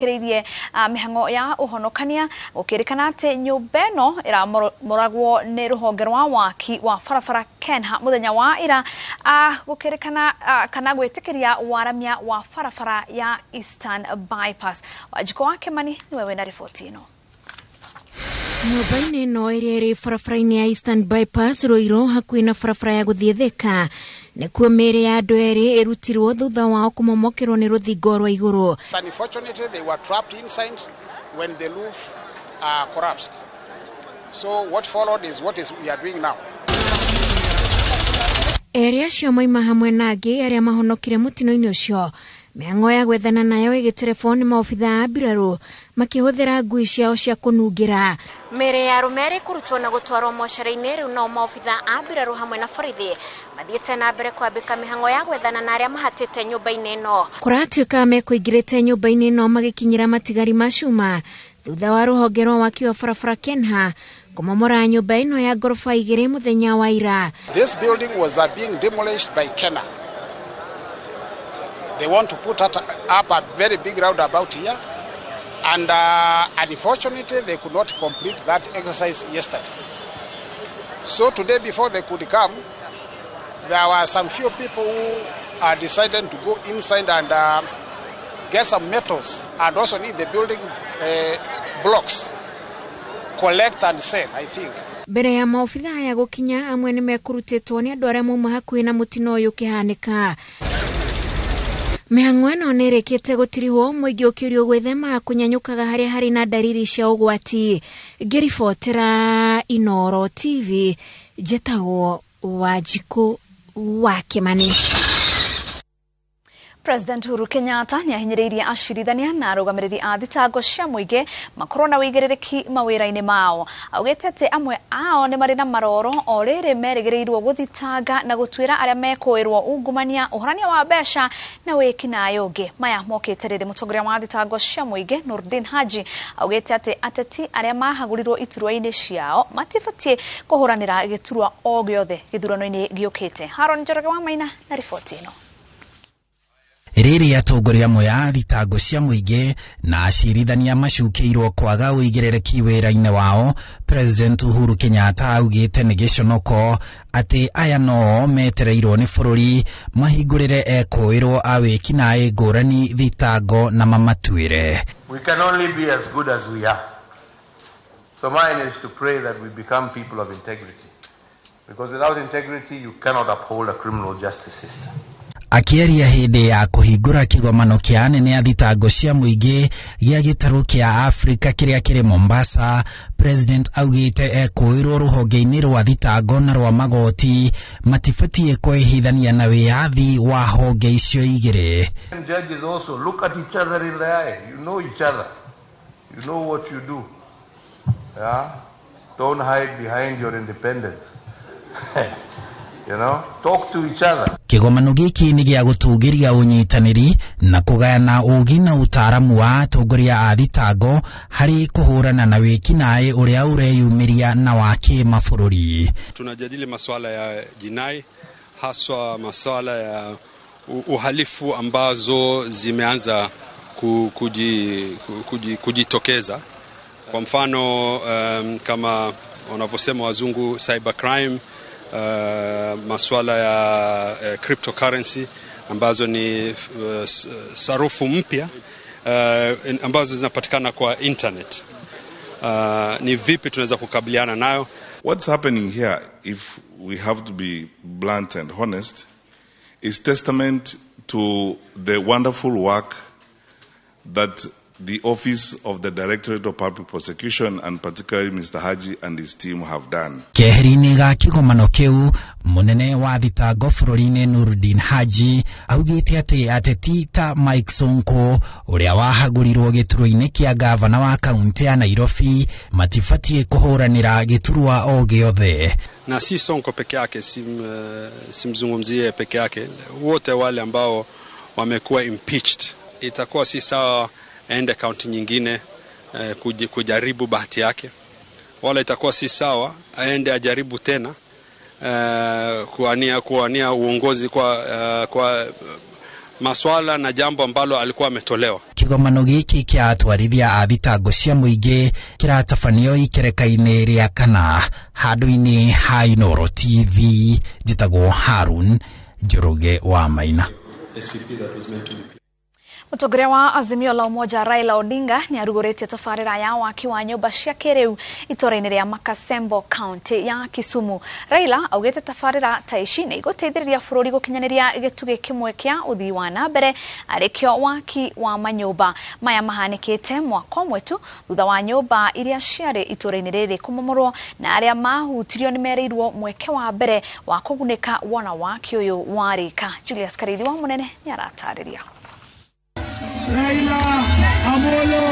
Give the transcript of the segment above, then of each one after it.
Kĩrĩirie mĩhang'o ya ũhonokania gũkĩrĩkana atĩ nyũmba ĩno ĩramomoragwo nĩ rũhonge rwa waki wa barabara KENHA mũthenya wa ira, gũkĩrĩkana kana gwĩtĩkĩria waramia wa barabara ya Eastern Bypass. Wanjikũ wa Kĩmani nĩwe wĩna riboti ĩno. Nyũmba-inĩ ĩno ĩrĩa ĩrĩ barabara-inĩ ya Eastern Bypass Ruiru hakuhĩ na barabara ya gũthiĩ Thika nĩkuo mĩĩrĩ ya andũ erĩ ĩrutirwo thutha wao kũmomokerwo nĩ rũthingo rwa igũrũ. Unfortunately, they were trapped inside when the roof collapsed. So what followed is what is we are doing now. Erĩ acio maima hamwe na angĩ arĩa mahonokire mũtino-inĩ ũcio. Mĩhang'o ya gwethana nayo ĩgĩterebwo nĩ maobitha a mbirarũ makĩhũthĩra ngui ciao cia kũnungĩra. Mĩĩrĩ ya arũme erĩ kũrutwo na gũtwarwo mocarĩ-inĩ rĩu nao maobitha a mbirarũ hamwe na borithi mathiĩte na mbere kwambĩka mĩhang'o ya gwethana na arĩa mahatĩte nyũmba-inĩ ĩno. Kũratuĩka mekũingĩrĩte nyũmba-inĩ ĩno magĩkinyĩra matigari ma cuma thutha wa rũhonge rwa waki wa barabara KENHA kũmomora nyũmba ĩno ya ngoroba igĩrĩ mũthenya wa ira. This building was being demolished by KeNHA. They want to put up a very big roundabout here, and unfortunately they could not complete that exercise yesterday. So today, before they could come, there were some few people who decided to go inside and get some metals and also need the building blocks, collect and sell, I think. Mbere ya maobitha aya gũkinya amwe nĩ mekũrutĩtwo nĩ andũ arĩa mauma hakuhĩ na mũtino ũyũ ũkĩhanĩka. Mĩhang'o ĩno nĩ ĩrĩkĩte gũtirihwo mũingĩ ũkĩũrio gwĩthema kũnyanyũkaga harĩa harĩ na ndariri cia ũgwati. Ngĩribotera Inooro TV njĩtagwo Wanjikũ wa Kĩmani. President Uhuru Kenyatta nĩ ahinyĩrĩirie acirithania na arũgamĩrĩri a thitango cia mũingĩ makorwo na ũigĩrĩrĩki mawĩra-inĩ mao. Augĩte atĩ amwe ao nĩ marĩ na maroro o rĩrĩ merĩgĩrĩirwo gũthitanga na gũtuĩra arĩa mekũĩrwo ungumania, ũhorania wa mbeca na wĩkinaĩ ũngĩ. Maya mokĩte rĩrĩ mũtongoria wa thitango cia mũingĩ Nurdin Haji augĩte atĩ ateti arĩa mahagũrirwo iturwa-inĩ ciao matibatiĩ kũhũranĩra gĩturwa o gĩothe gĩthurano-inĩ gĩũkĩte. Haron Njoroge wa Maina na riboti ĩno. Rĩrĩ atongoria amwe a thitango cia mũingĩ na acirithania macukĩirwo kwaga ũigĩrĩrĩki wĩra-inĩ wao, President Uhuru Kenyatta augĩte nĩ gĩconoko atĩ aya no metereirwo nĩ bũrũri mahingũrĩre ekũĩrwo a wĩkinaĩ ngũrani thitango na mamatuĩre. We can only be as good as we are. So mine is to pray that we become people of integrity. Because without integrity you cannot uphold a criminal justice system. Akĩaria hĩndĩ ya kũhingũra kĩgomano kĩa anene a thitango cia mũingĩ gĩa gĩtarũ kĩa Afrika kĩrĩa kĩrĩ Mombasa, President augĩte ekũĩrwo rũhonge-inĩ rwa thitango na rwa magoti matibatiĩ kwĩhithania na wĩyathi wa honge icio igĩrĩ. Judges also look at each other in the eye. You know each other. You know what you do. Yeah? Don't hide behind your independence. You know, talk to each other. Kĩgomano gĩkĩ nĩ gĩa gũtũgĩria ũnyitanĩri na kũgayana ũũgĩ na ũtaaramu wa atongoria a thitango harĩ kũhũrana na wĩkinaĩ ũrĩa ũreyumĩria na wa kĩmabũrũri. Tunajadili masuala ya jinai, haswa masuala ya uhalifu ambazo zimeanza kujitokeza. Kwa mfano kama wanavyosema wazungu cyber crime, masuala ya cryptocurrency ambazo ni sarufu mpya ambazo zinapatikana kwa internet. Ni vipi tunaweza kukabiliana nayo? What's happening here, if we have to be blunt and honest, is testament to the wonderful work that the Office of the Directorate of Public Prosecution and particularly Mr. Haji and his team have done. Keheri-inĩ ga kĩgomano kĩu, mũnene wa thitango bũrũri-inĩ Nurdin Haji augĩte atĩ ateti ta Mike Sonko ũrĩa wahagũrirwo gĩturwa-inĩ kĩa gavana wa kaunti ya Nairobi matibatiĩ kũhũranĩra gĩturwa o gĩothe. Na si Sonko peke yake, simzungumzie peke yake, wote wale ambao wamekuwa impeached. Itakuwa si sawa aende kaunti nyingine kujaribu bahati yake, wala itakuwa si sawa aende ajaribu tena kuania uongozi kwa maswala na jambo ambalo alikuwa ametolewa. Kigomano giki kia atwarithia a thitango cia muingi kiratabanio ikereka-ini ria kana handu-ini ha Inooro TV. Njitagwo Harun Njoroge wa Maina. Mũtongoria wa Azimio la Umoja Raila Odinga nĩ arugũrĩtie tabarĩra ya waki wa nyũmba cia kĩrĩu itũũra-inĩ rĩa Makasembo kaunti ya Kisumu. Raila augĩte tabarĩra ta ici nĩ igũteithĩrĩria bũrũri gũkinyanĩria gĩtugĩ kĩmwe kĩa ũthii wa na mbere arĩkĩo waki wa manyũmba. Maya mahanĩkĩte mwaka ũmwe tu thutha wa nyũmba iria ciarĩ itũũra-inĩ rĩrĩ kũmomorwo na arĩa mahutirio nĩ merĩirwo mweke wa mbere wa kũgunĩka wona waki ũyũ warĩka. Julius Karithi wa Mũnene nĩ aratarĩria. Raila Amolo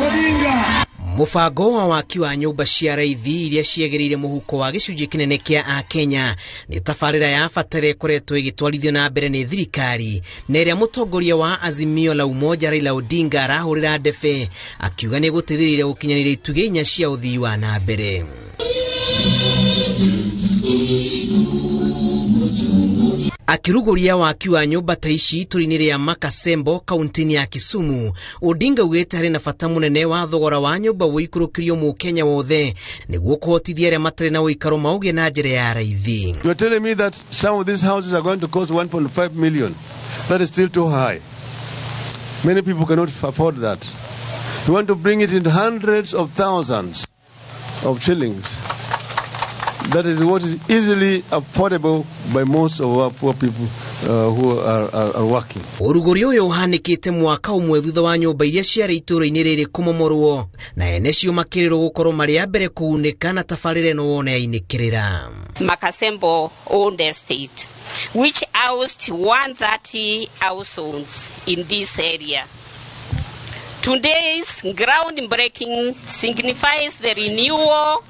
Odinga. Mũbango wa waki wa nyũmba cia raithi iria ciagĩrĩire mũhuko wa gĩcunjĩ kĩnene kĩa Akenya nĩ tabarĩra ya bata ĩrĩa ĩkoretwo ĩgĩtwarithio na mbere nĩ thirikari na ĩrĩa mũtongoria wa Azimio la Umoja Raila Odinga arahũrĩra ndebe akiuga nĩ gũteithĩrĩria gũkinyanĩria itugĩ inya cia ũthii wa na mbere. Akiruguria waki wa nyũmba ta ici itũũra-inĩ rĩa Makasembo kaunti-inĩ ya Kisumu, Odinga augĩte harĩ na bata mũnene wa thogora wa nyũmba ũikũrũkĩrio mũkenya wothe nĩguo kũhotithia arĩa matarĩ na ũikaro maũgĩe na njĩra ya raithi. You are telling me that some of these houses are going to cost 1.5 million. That is still too high. Many people cannot afford that. You want to bring it into hundreds of thousands of shillings. That is what is easily affordable by most of our poor people who are working. Ũrugũri ũyũ ũhanĩkĩte mwaka ũmwe thutha wa nyũmba iria ciarĩ itũũra-inĩ rĩrĩ kũmomorwo na ene cio makĩrĩrwo gũkorwo marĩ a mbere kũgunĩka na tabarĩra ĩno wona yainĩkĩrĩra. Makasembo owned estate which housed 130 households in this area. Today's groundbreaking signifies the renewal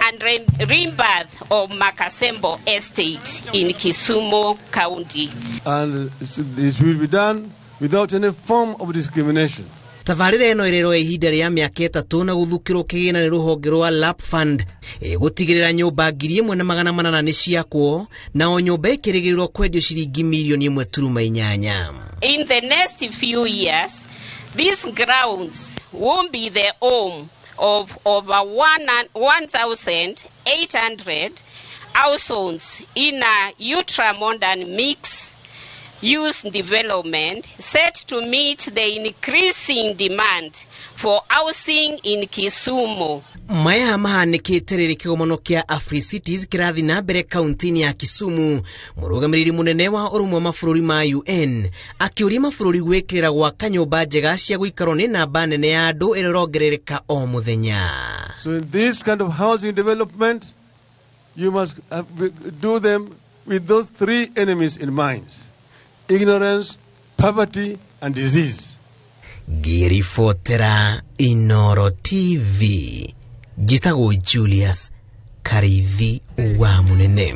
and rebirth of Makasembo Estate in Kisumu County. And it will be done without any form of discrimination. Tabarĩra ĩno ĩrĩrwo ihinda rĩa mĩaka 3 na gũthukĩrwo kĩgĩna nĩ rũhonge rwa Lap Fund ĩgũtigĩrĩra nyũmba 1800 nĩ ciakwo na o nyũmba ĩkĩrĩgĩrĩrwo kwendio ciringi milioni 1.8. In the next few years, these grounds won't be the home of over 1,800 households in a ultra-modern mixed-use development set to meet the increasing demand for housing in Kisumu. Maya mahanĩkĩte rĩrĩ kĩgomano kĩa AfriCities kĩrathiĩ na mbere kaunti-inĩ ya Kisumu. Mũrũgamĩrĩri mũnene wa ũrũmwe wa mabũrũri ma UN akĩũria mabũrũri gwĩkĩrĩra gwaka nyũmba njega cia gũikarwo nĩ namba nene ya andũ ĩrĩa ĩrongerereka o mũthenya. So in this kind of housing development, you must do them with those three enemies in mind: ignorance, poverty, and disease. Ngĩribotera Inooro TV, njĩtagwo Julius Karithi wa Mũnene.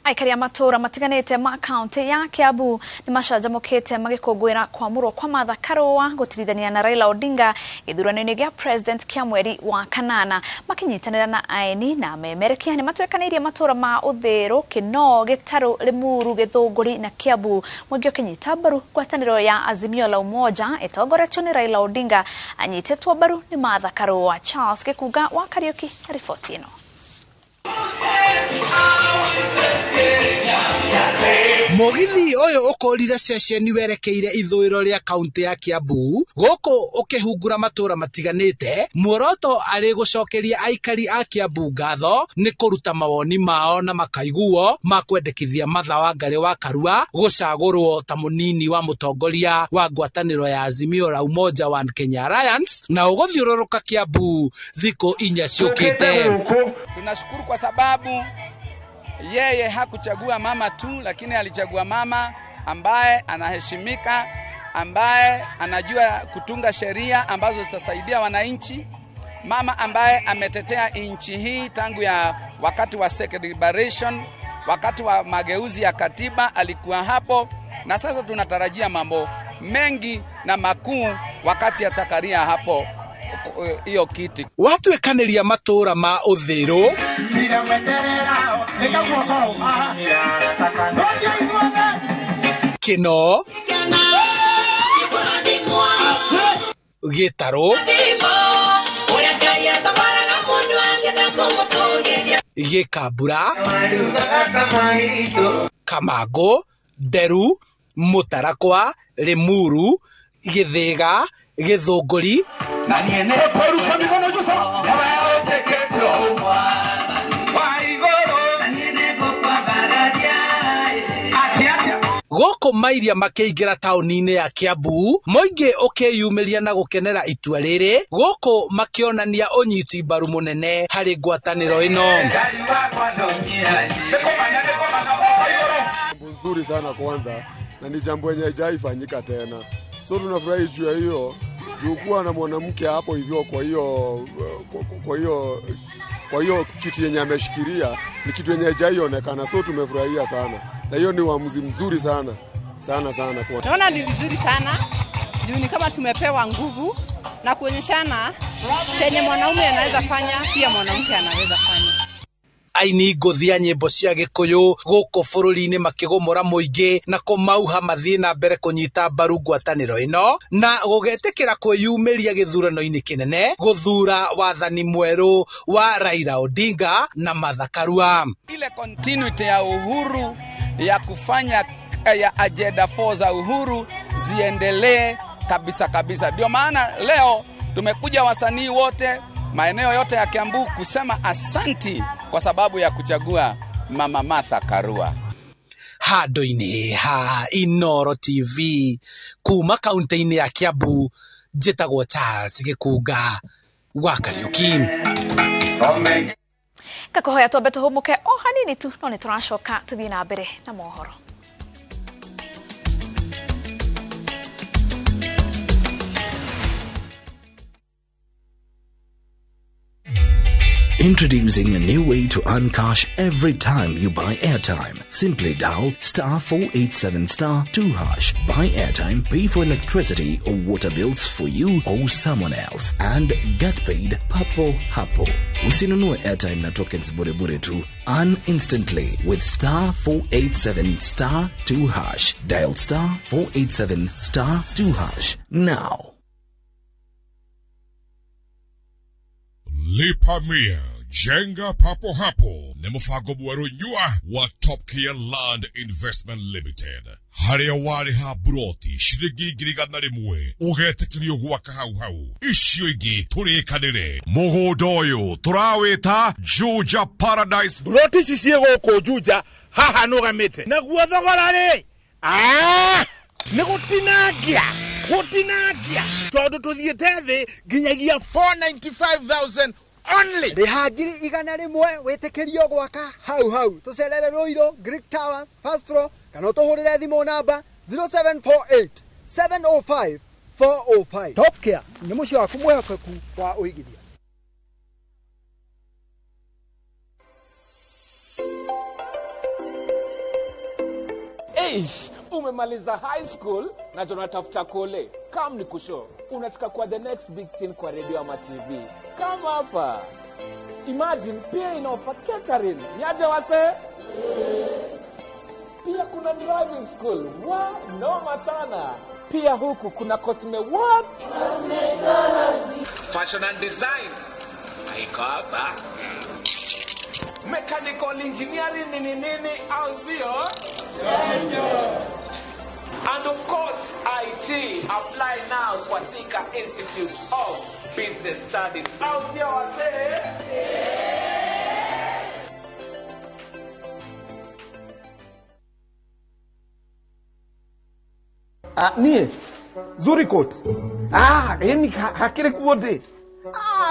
Aikari a matũũra matiganĩte ma kaunti ya Kiambu nĩ macanjamũkĩte magĩkũngũĩra kwamũrwo kwa Martha Karua gũtirithania na Raila Odinga gĩthurano-inĩ gĩa president kĩa mweri wa kanana. Makĩnyitanĩra na aeni na memerekia nĩ matuĩkanĩirie matũũra ma Ũthĩrũ, Kinoo, Gĩtarũ, Limuru, Gĩthũngũri na Kiambu. Mũingĩ ũkĩnyita mbaru ngwatanĩro ya Azimio la Umoja ĩtongoretio nĩ Raila Odinga anyitĩtwo mbaru nĩ Martha Karua. Charles Gĩkunga wa Kariũki na riboti ĩno. Mũgithi ũyũ ũkũrire ceceni werekeire ithũĩro rĩa kaunti ya Kiambu gũkũ ũkĩhungura matũũra matiganĩte muoroto arĩ gũcokeria aikari a Kiambu ngatho nĩ kũruta mawoni mao na makaiguo ma kwendekithia Martha Wangari wa Karua gũcagũrwo ta mũnini wa mũtongoria wa ngwatanĩro ya Azimio la Umoja One Kenya Alliance na ũgũthiũrũrũka Kiambu thikũ 4 ciũkĩte. Tunashukuru kwa sababu yeye hakuchagua mama tu, lakini alichagua mama ambaye anaheshimika, ambaye anajua kutunga sheria ambazo zitasaidia wananchi, mama ambaye ametetea nchi hii tangu ya wakati wa second liberation, wakati wa mageuzi ya katiba alikuwa hapo, na sasa tunatarajia mambo mengi na makuu wakati atakaria hapo iyo kiti. Watuĩkanĩria matũũra ma Ũthĩrũ, Kino, Gitaru, Gikabura, Kamago, Nderu, Mutarakwa, Limuru, Githiga, Githunguri, gũkũ mairia makĩingĩra taũni-inĩ ya Kiambu, mũingĩ ũkĩyumĩria na gũkenera itua rĩrĩ, gũkũ makĩonania ũnyiti mbaru mũnene harĩ ngwatanĩro ĩno. Jambo nzuri sana kwanza, na ni jambo yenye haijaifanyika tena, so tunafurahi juu ya hiyo, juu kuwa na mwanamke hapo hivyo. Kwa hiyo kitu yenye ameshikilia ni kitu yenye haijaionekana, so tumefurahia sana, na hiyo ni uamuzi mzuri sana sana sana. Kwa naona ni vizuri sana juu ni kama tumepewa nguvu na kuonyeshana chenye mwanaume anaweza fanya pia mwanamke anaweza fanya. Aini ngũthi ya nyĩmbo cia Gĩkũyũ gũkũ bũrũri-inĩ makĩgũmũra mũingĩ na kũmauha mathiĩ na mbere kũnyita mbaru ngwatanĩro ĩno na gũgetĩkĩra kwĩyumĩria gĩthurano-inĩ kĩnene gũthura wathani mwerũ wa Raila Odinga na Martha Karua. Ile continuity ya Uhuru ya kufanya ya agenda 4 za Uhuru ziendelee kabisa kabisa. Ndio maana leo tumekuja wasanii wote maeneo yote ya Kiambu kusema asanti kwa sababu ya kuchagua Mama Martha Karua. Handũ-inĩ ha Inooro TV kuma kaunti-inĩ ya Kiambu, njĩtagwo Charles Gĩkunga wa Kariuki. Ngakuhoya twambe tũhũmũke o hanini tu, no nĩ tũracoka tũthiĩ na mbere na mohoro. Introducing a new way to earn cash every time you buy airtime. Simply dial star 487 star 2 hash. Buy airtime, pay for electricity or water bills for you or someone else, and get paid papo hapo. Usinunue airtime na tokens bure bure tu. Earn instantly with star 487 star 2 hash. Dial star 487 star 2 hash now. Lipa Mia, Jenga Papo Hapo ni mũbango mwerũ nyua wa Top Care Land Investment Limited. Harĩa warĩha buroti ciringi 100,000 ũgetĩkĩrio gwaka hau hau, icio ingĩ tũrĩkanĩre. Mũgũnda ũyũ tũrawĩta Juja Paradise. Buroti ici ciĩ gũkũ Juja haha nũgamĩte, naguo thogora rĩ nĩ gũtinangia gũtinangia tondũ tũthiĩte thĩ nginyagia 495,000 only. Rĩha 100,000 wĩtĩkĩrio gwaka hau hau. Tũcerere Ruiru, Greek Towers, first floor, kana ũtũhũrĩre thimũ namba 0748 705 405. Top Care nĩ mũciĩ waku mwĩhokeku wa ũigithia. Eish, umemaliza high school na tunatafuta kole. Come ni kusho. Unataka kwa the next big thing kwa radio ama TV. Kama hapa. Imagine pia inaofa catering. Niaje wase? Pia kuna driving school. Wa noma sana. Pia huku kuna cosme what? Cosmetology. Fashion and design. Haiko hapa. Mechanical engineering nini nini au sio? And of course, IT. Apply now kwa Thika Institute of Business Studies. Au sio wazee? Niĩ Zurikot yani hakĩrĩ kuo ndĩ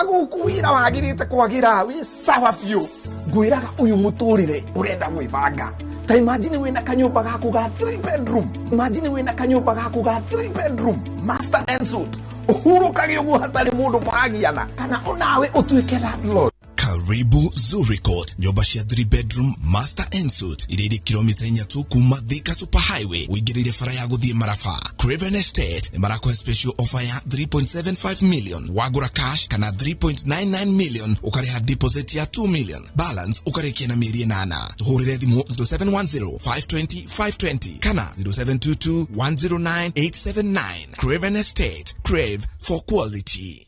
gũkũ wĩra wagĩrĩte kwagĩra wĩ sawa biũ. Ngwĩraga ũyũ mũtũrĩre ũrenda gwĩbanga. Ta imagine wĩna kanyũmba gaku ga 3 bedroom. Imagine wĩna kanyũmba gaku ga 3 bedroom master and suite. Ũhurũkage ũguo hatarĩ mũndũ mũragiana kana onawe ũtuĩke landlord. Karibu. Karibu Zuri Court, nyũmba cia 3 bedroom master and suite iria irĩ kilomita 4 tu kuma Thika Super Highway ũingĩrĩire bara ya gũthiĩ Maraba. Craven Estate nĩ marakũhe special offer ya 3.75 million wagũra cash kana 3.99 million ũkarĩha deposit ya 2 million, balance ũkarĩkia na mĩeri 8. Tũhũrĩre thimũ 0710 520 520 kana 0722 109 879. Craven Estate, crave for quality.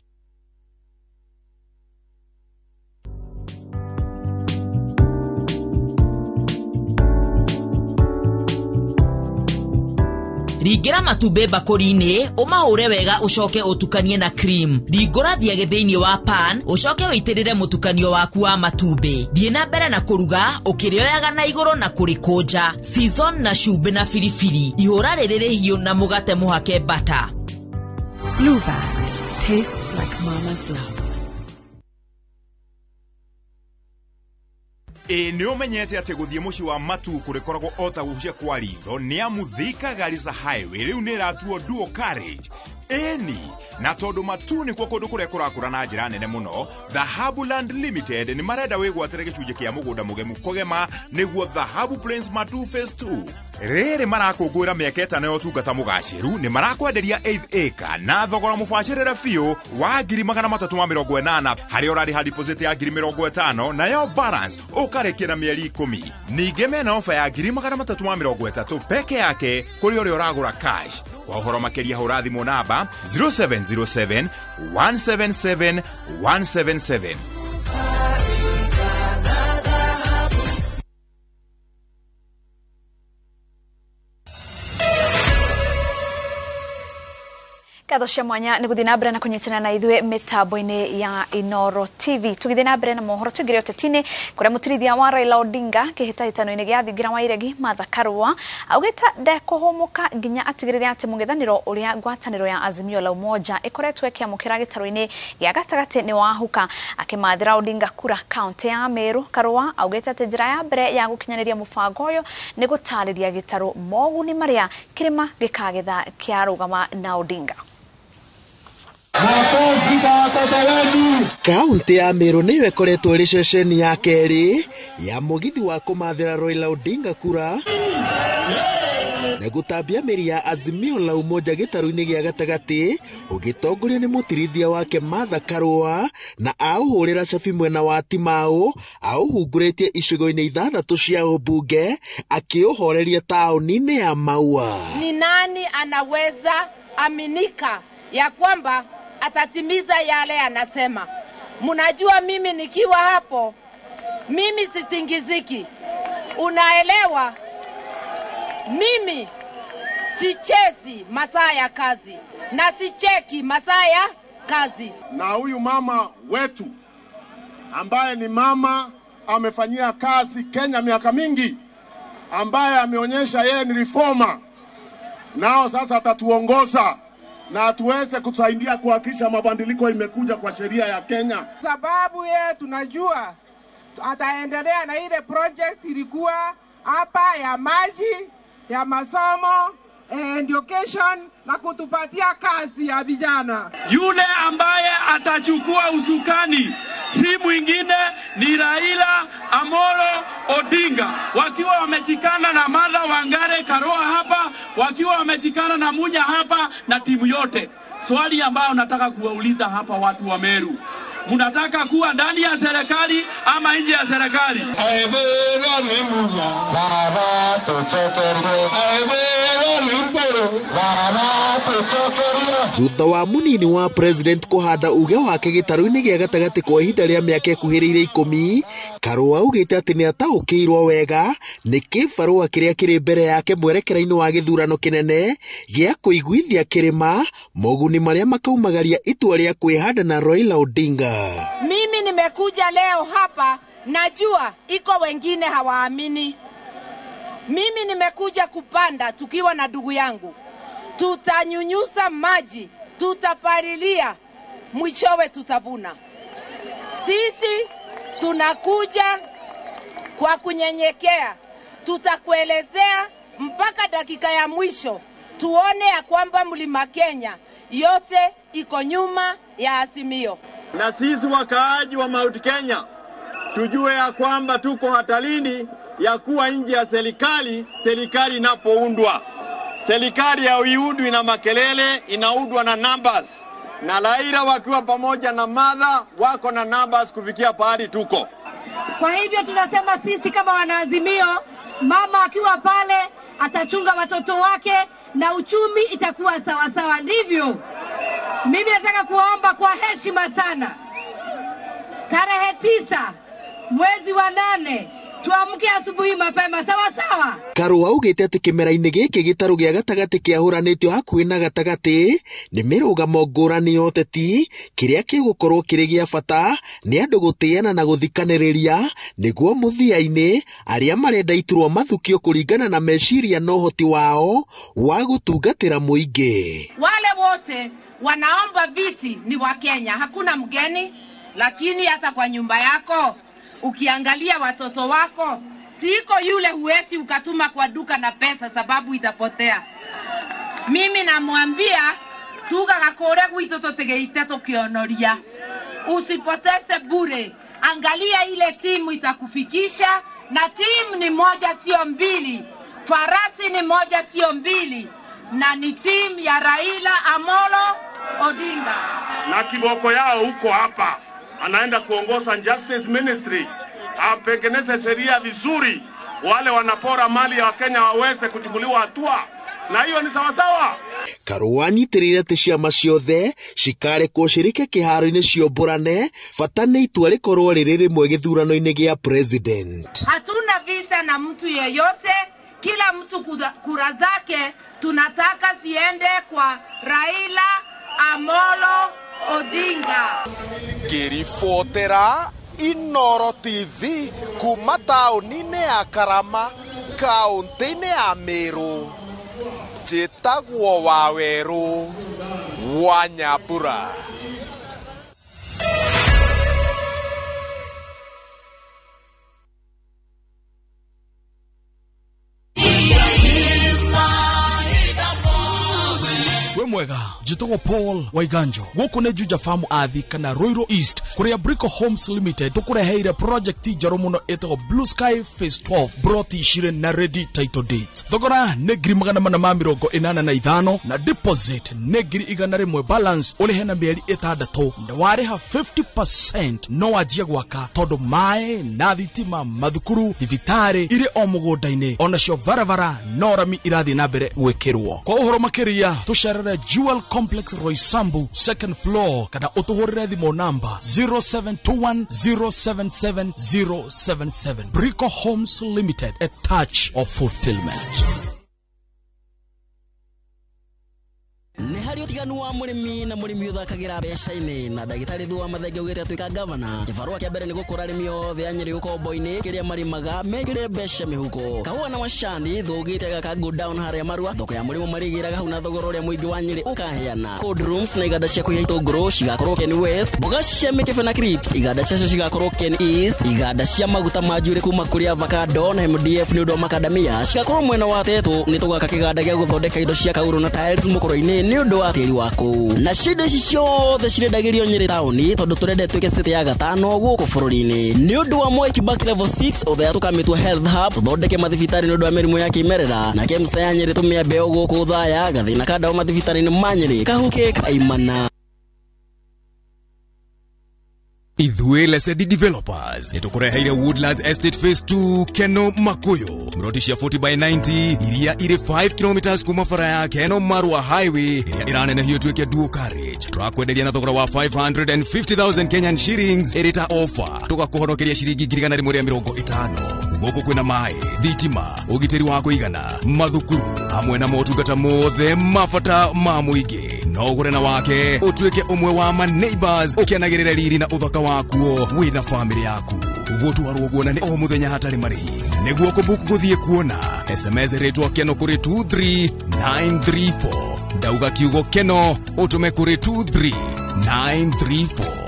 Ringĩra matumbĩ mbakũri-inĩ, ũmahũre wega ũcoke ũtukanie na cream. Ringũra thiagĩ thĩinĩ wa pan, ũcoke ũitĩrĩre mũtukanio waku wa matumbĩ. Thiĩ na mbere na kũruga, ũkĩrĩoyaga na igũrũ na kũrĩkũnja. Season na cumbĩ na biribiri. Ihũra rĩrĩ rĩhiũ na mũgate mũhake butter. Blue Band tastes like mama's love. Ĩ nĩ ũmenyete atĩ gũthiĩ mũciĩ wa Matu kũrĩkoragwo o ta gũcia kwa ritho nĩ amu Thika Garissa Highway rĩu nĩ ĩratuo dual carriage. Ĩni na tondũ Matu nĩkuo kũndũ kũrĩa kũrakũra na njĩra nene mũno, Dhahabu Land Limited nĩ marenda wĩgwatĩre gĩcunjĩ kĩa mũgũnda mũgemu kũgema nĩguo Dhahabu Plains Matu Phase 2. Rĩrĩ marakũngũĩra mĩaka 5 ya ũtungata mũgacĩru nĩ marakwenderia 8 acre na thogora mũbacĩrĩre biũ wa 380,000 harĩa ũrarĩha deposit ya 50,000 nayo balance ũkarĩkia na mĩeri 10. Ningĩ mena ofa ya 330,000 peke yake kũrĩ ũrĩa ũragũra cash. Kwa ũhoro makĩria hũra thimũ namba 0707 177 177. Ngatho cia mwanya nĩ gũthiĩ na mbere na kũnyitana na ithuĩ mĩtambo-inĩ ya Inoro TV. Tũgĩthiĩ na mbere na mohoro tũingĩre ũteti-inĩ kũrĩa mũtirithia wa Raila Odinga kĩhĩtahĩtano-inĩ gĩa thingira wa iregi Martha Karua augĩte ndekũhũmũka nginya atigĩrĩre atĩ mũng'ethanĩro ũrĩa ngwatanĩro ya Azimio la Umoja ĩkoretwo ĩkĩamũkĩra gĩtarũ-inĩ gĩa gatagatĩ nĩ wahuka. Akĩmathĩra Odinga kura kaũntĩ ya Meru, Karua augĩte atĩ njĩra ya mbere ya gũkinyanĩria mũbango ũyũ nĩ gũtarĩria gĩtarũ moguni marĩa kĩrĩma gĩkagetha kĩarũgama na Odinga. Kaunti ya Meru nĩyo ĩkoretwo ĩrĩ ceceni ya kerĩ ya mũgithi wa kũmathĩra Raila Odinga kura na gũtambia mĩri ya Azimio la Umoja gĩtarũ-inĩ gĩa gatagatĩ ũgĩtongorio nĩ mũtirithia wake Martha Karua na aũhũrĩra cabi mwena wa Timau aũhungurĩtie icigo-inĩ 6 cia ũmbunge akĩũhoreria taũni-inĩ ya Maua. Ni nani anaweza aminika ya kwamba atatimiza yale anasema? Mnajua mimi nikiwa hapo, mimi sitingiziki. Unaelewa? Mimi sichezi masaa ya kazi na sicheki masaa ya kazi. Na huyu mama wetu ambaye ni mama amefanyia kazi Kenya miaka mingi, ambaye ameonyesha yeye ni reformer, nao sasa atatuongoza na tuweze kusaidia kuhakikisha mabadiliko imekuja kwa sheria ya Kenya. Sababu ye tunajua ataendelea na ile project ilikuwa hapa ya maji, ya masomo, education na kutupatia kazi ya vijana. Yule ambaye atachukua usukani si mwingine ni Raila Amolo Odinga, wakiwa wamechikana na Martha Wangare Karua hapa, wakiwa wamechikana na Munya hapa na timu yote. Swali ambayo nataka kuwauliza hapa watu wa Meru, mnataka kuwa ndani ya serikali ama nje ya serikali? Thutha wa munini wa president kũhanda uge wake gĩtarũ-inĩ gĩa gatagatĩ kwa ihinda rĩa mĩaka ĩkuhĩrĩirie 10, Karua augĩte atĩ nĩ ataũkĩirwo wega nĩ kĩbarũa kĩrĩa kĩrĩ mbere yake mwerekera-inĩ wa gĩthurano kĩnene gĩa kũiguithia kĩrĩma moguni marĩa makaumagaria itua rĩa kwĩhanda na Raila Odinga. Mimi nimekuja leo hapa, najua iko wengine hawaamini. Mimi nimekuja kupanda tukiwa na ndugu yangu. Tutanyunyusa maji, tutapalilia, mwishowe tutavuna. Sisi tunakuja kwa kunyenyekea, tutakuelezea mpaka dakika ya mwisho, tuone ya kwamba Mlima Kenya yote iko nyuma ya Azimio. Na sisi wakaaji wa Mount Kenya Tujue ya kwamba tuko hatarini ya kuwa nje ya serikali, serikali inapoundwa. Serikali haiundwi na makelele, inaundwa na numbers. Na Raila wakiwa pamoja na Martha wako na numbers kufikia pahali tuko. Kwa hivyo tunasema sisi kama wanaazimio, mama akiwa pale atachunga watoto wake na uchumi itakuwa sawa sawa, ndivyo? Mimi nataka kuomba kwa heshima sana, tarehe 9 mwezi wa 8 tuamke asubuhi mapema, sawa sawa. Karua augĩte atĩ kĩmera-inĩ gĩkĩ gĩtarũ gĩa gatagatĩ kĩahũranĩtio hakuhĩ na gatagatĩ nĩ mĩrũgamo ngũrani ya ũteti. Kĩrĩa gĩgũkorwo kĩrĩ gĩa bata nĩ andũ gũtĩana na gũthikanĩrĩria nĩguo mũthia-inĩ arĩa marenda iturwa mathukio kũringana na meciria na ũhoti wao wa gũtungatĩra mũingĩ. Wale wote wanaomba viti ni wa Kenya, hakuna mgeni. Lakini hata kwa nyumba yako ukiangalia watoto wako, siko yule huwezi ukatuma kwa duka na pesa sababu itapotea. Mimi namwambia tugaga kuria gwitu tutigeite tukionoria, usipoteze bure. Angalia ile timu itakufikisha, na timu ni moja sio mbili, farasi ni moja sio mbili, na ni timu ya Raila Amolo Odinga. Na kiboko yao huko hapa anaenda kuongoza Justice Ministry, apengeneze sheria vizuri, wale wanapora mali ya Wakenya waweze kuchukuliwa hatua, na hiyo ni sawa sawa. Karua anyitĩrĩire atĩ ciama ciothe cikarekwo cirike kĩharo-inĩ ciombũrane, bata nĩ itua rĩkorwo rĩrĩ rĩmwe gĩthurano-inĩ gĩa president. Hatuna visa na mtu yeyote, kila mtu kura zake tunataka ziende kwa Raila Amolo Odinga. Ngĩribotera Inoro TV kuma taũni-inĩ ya Karama, kaũntĩ-inĩ ya Meru, njĩtagwo Wawerũ wa Nyambura. We mwega, njĩtagwo Paul Waiganjo. Gũkũ nĩ Juja Farm Athi kana Ruiru East, kũrĩa Brico Homes Limited tũkũreheire project njerũ mũno ĩtagwo Blue Sky Phase 12, broti cirĩ na ready title deeds. Thogora nĩ 485 na deposit nĩ 100,000, balance ũrĩhe na mĩeri 6, na warĩha 50% no wanjie gwaka, tondũ maĩ na thitima, mathukuru, thibitarĩ irĩ o mũgũnda-inĩ, onacio barabara no rami irathiĩ na mbere gwĩkĩrwo. Kwa ũhoro makĩria tũcerere Jewel Complex Roysambu second floor, kana ũtũhũrĩre thimũ namba 0721 077 077. Brico Homes Limited, a touch of fulfillment. Nĩ harĩ ũtiganu wa mũrĩmi na mũrĩmi ũthakagĩra mbeca-inĩ, na ndagĩtarĩ Thuo wa Mathenge augĩte atuĩka gavana. Kĩbarũa kĩa mbere nĩ gũkũra arĩmi othe a Nyĩrĩ ũkombo-inĩ kĩrĩa marĩmaga mekĩre mbeca mĩhuko. Kahũa na macani Thuo augĩte agaka go down harĩa Marua, thoko ya mũrĩmo marĩgĩraga hau na thogora ũrĩa mũingĩ wa Nyĩrĩ ũkaheana. Cold rooms na iganda cia kũiga itũngũrũ cigakorwo Ken West, mboga cia mĩkebe na crisps iganda ciacio cigakorwo Ken East, iganda cia maguta ma njuĩrĩ kuma kũrĩ avocado na MDF nĩ ũndũ wa makadamia cigakorwo mwena wa Tetũ. Nĩ tũgaka kĩganda gĩa gũthondeka indo cia kaurũ na tiles mũkũrũ-inĩ nĩ ũndũ wa tĩri wa kũu. Na cindo ici ciothe cirendagĩrio Nyĩrĩ taũni, tondũ tũrenda ĩtuĩke city ya gatano gũkũ bũrũri-inĩ. Nĩ ũndũ wa Mwai Kibaki level 6 ũthea tũkamĩtua health hub, tũthondeke mathibitarĩ nĩ ũndũ wa mĩrimũ ya kĩmerera, na KEMSA ya Nyĩrĩ tũmĩambe o gũkũ Othaya, gathĩna ka ndawa mathibitarĩ-inĩ ma Nyĩrĩ kahuke kaimana. Ithuĩ Lesedi Developers nĩtũkũreheire Woodlands Estate Phase 2 Keno Makuyu, mroti cia 40 by 90 iria irĩ 5 km kuma bara ya Keno Marua Highway iria ĩranenehio ĩtuĩke dual carriage. Tũrakwenderia na thogora wa 550,000 Kenyan shillings ĩrĩ ta offer, tũgakũhonokeria ciringi 150. Gũkũ kwĩna maĩ, thitima, ũgitĩri wa kũigana, mathukuru hamwe na motungata mothe mabata ma mũingĩ. No ũgũre na wake ũtuĩke ũmwe wa ma neighbors, ũkenagĩrĩra riri na ũthaka wakuo wĩna famĩlĩ yaku. Gũtwarwo guona nĩ o mũthenya hatarĩ marĩhi. Nĩguo kũbuku gũthiĩ kuona, SMS rĩtwa Keno kũrĩ 23934. Ndauga kiugo Keno ũtũme kũrĩ 23934.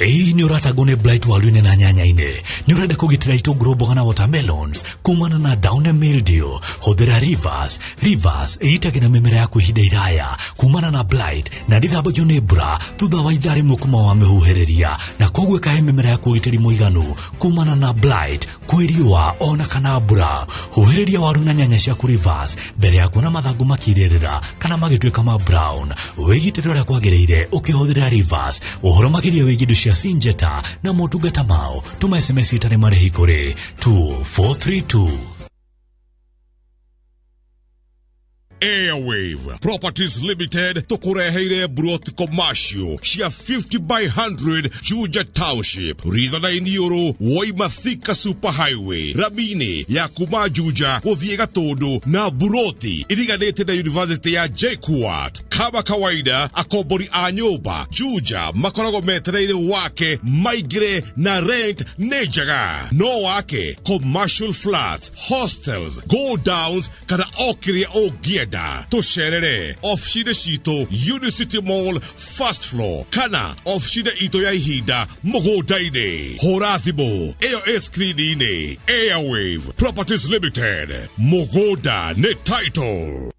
Ĩĩ nĩ ũratangwo nĩ blight waru-inĩ na nyanya-inĩ, nĩ ũrenda kũgitĩra itũngũrũ, mboga na watermelons kumana na downy mildew, hũthĩra Rivers. Rivers ĩgitagĩra mĩmera yaku ihinda iraya kumana na blight na ndĩthambagio nĩ mbura thutha wa ithaa rĩmwe kuma wamĩhuhĩrĩria, na koguo ĩkahe mĩmera yaku ũgitĩri mũiganu kumana na blight kwĩ riũa ona kana mbura. Huhĩrĩria waru na nyanya ciaku Rivers mbere ya kuona mathangũ makĩrĩrĩra kana magĩtuĩka ma brown. Wĩgitĩre ũrĩa kwagĩrĩire ũkĩhũthĩra Rivers. Ũhoro makĩria wĩgiĩ indo cia Syngenta na motungata mao, tũma SMS ĩtarĩ marĩhi kũrĩ 2432. Airwave Properties Limited tukureheire broti commercial cia 50 by 100 Juja Township, Ritha-inĩ ũrũ woima Thika Super Highway, ramini ya kuma Juja gũthiĩ Gatũndũ, na buroti iriganĩte na University ya JKUAT. Kama kawaida, akombori a nyũmba Juja makoragwo metereire wake maingĩre, na rent nĩ njega. No wake commercial flats, hostels, go downs kana o kĩrĩa ũngĩenda. Tũcerere ofici-inĩ citũ Unicity Mall first floor, kana ofici-inĩ itũ ya ihinda mũgũnda-inĩ. Hũra thimũ ĩyo ĩ screen-inĩ. Airwave Properties Limited, mũgũnda nĩ title.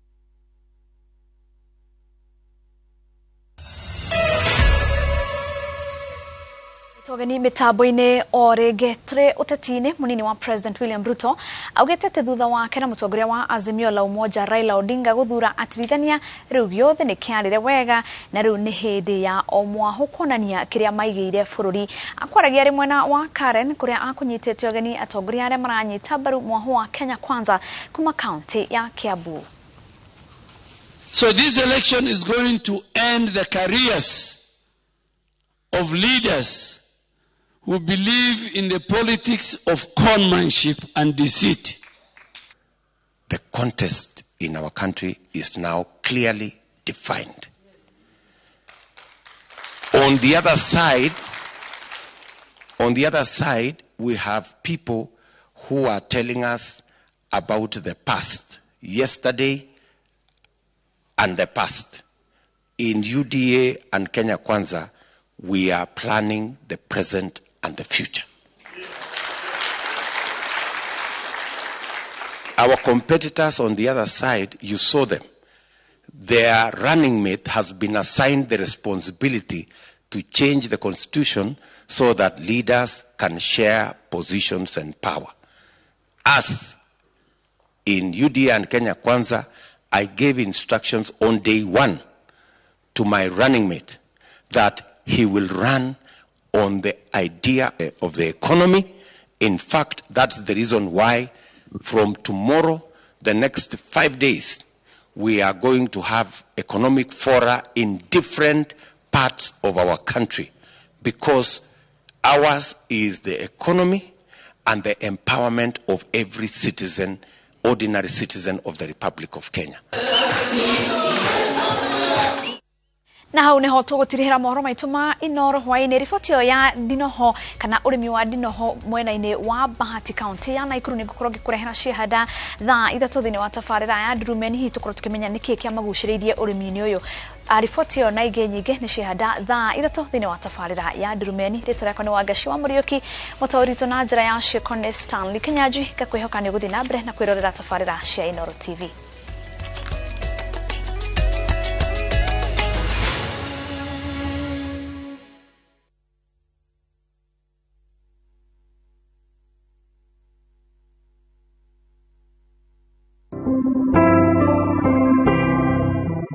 Togeni mitambo-inĩ o rĩngĩ tũrĩ ũteti-inĩ, mũnini wa President William Ruto augĩte atĩ thutha wake na mũtongoria wa Azimio la Umoja Raila Odinga gũthura atirithania, rĩu gĩothe nĩ kĩarĩre wega na rĩu nĩ hĩndĩ ya o mwahũ kuonania kĩrĩa maigĩire bũrũri. Akwaragia arĩ mwena wa Karen kũrĩa akũnyitĩte ũgeni atongoria arĩa maranyita mbaru mwahũ wa Kenya Kwanza kuma kaunti ya Kiambu. So this election is going to end the careers of leaders who believe in the politics of conmanship and deceit. The contest in our country is now clearly defined. On the other side, we have people who are telling us about the past, yesterday and the past. In UDA and Kenya Kwanza, we are planning the present and the future. Our competitors on the other side, you saw them. Their running mate has been assigned the responsibility to change the constitution so that leaders can share positions and power. Us, in UDA and Kenya Kwanza, I gave instructions on day one to my running mate that he will run on the idea of the economy. In fact, that's the reason why from tomorrow, the next 5 days, we are going to have economic fora in different parts of our country, because ours is the economy and the empowerment of every citizen, ordinary citizen of the Republic of Kenya. Na hau niho tũgũtirihĩra mohoro maitũ ma Inoro hwaĩ-inĩ. Riboti ĩyo ya ndinoho kana ũrĩmi wa ndinoho mwena-inĩ wa Bahati kaunti ya Nakuru nĩ ngũkorwo ngĩkũrehera ciehanda thaa 3 thĩinĩ wa tabarĩra ya Ndurumeni. Hihi tũkorwo tũkĩmenya nĩkĩĩ kĩamagucĩrĩirie ũrĩmi-inĩ ũyũ. Riboti ĩyo na ingĩ nyingĩ nĩ ciehanda thaa 3 thĩinĩ wa tabarĩra ya Ndurumeni. Rĩtwa rĩakwa nĩ Wangaci wa Mũriũki, mũtaũri witũ na njĩra ya ciĩko nĩ Stanley Kinyanjui. Ngakwĩhoka nĩ ũgũthiĩ na mbere na kwĩrorera tabarĩra cia Inoro TV.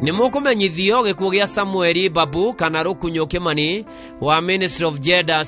Nĩ mũkũmenyithio gĩkuũ gĩa Samuel Babu kana Rũkunyo Kĩmani wa Ministry of Gender.